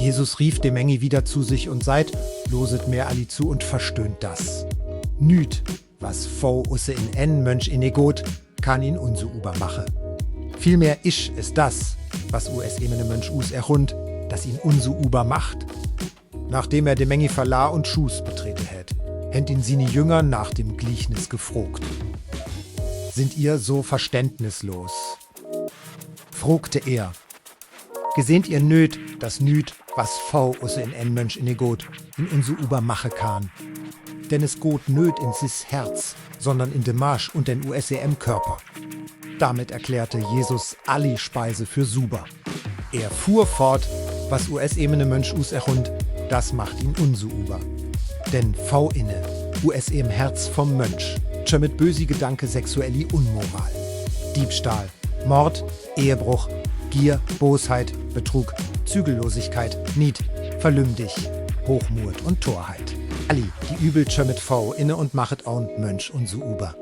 Jesus rief de Menge wieder zu sich und seit, loset mehr alli zu und verstöhnt das. Nüt, was v usse in en Mönch in egot, kann ihn unso übermache. Vielmehr isch ist das, was us emene Mönch us erhund, das ihn unso übermacht. Nachdem er de Menge verlah und Schus betrete hätt, händ ihn sine Jünger nach dem Gleichnis gefrogt. Sind ihr so verständnislos? Frugte er. Gesehnt ihr nöt, das nüt, was v usse in en Mönch in egot, in unso übermache kann. Denn es got nöt in sis Herz, sondern in dem Marsch und den USEM-Körper. Damit erklärte Jesus alli Speise für super. Er fuhr fort, was US-emene Mönch us erhund, das macht ihn unso über. Denn v inne, US-em Herz vom Mönch, tschö mit bösi Gedanke sexuelli Unmoral. Diebstahl, Mord, Ehebruch, Gier, Bosheit, Betrug, Zügellosigkeit, Niet, Verlümdig, Hochmut und Torheit. Alli, die Übel tschö mit v inne und machet aun Mönch unso über.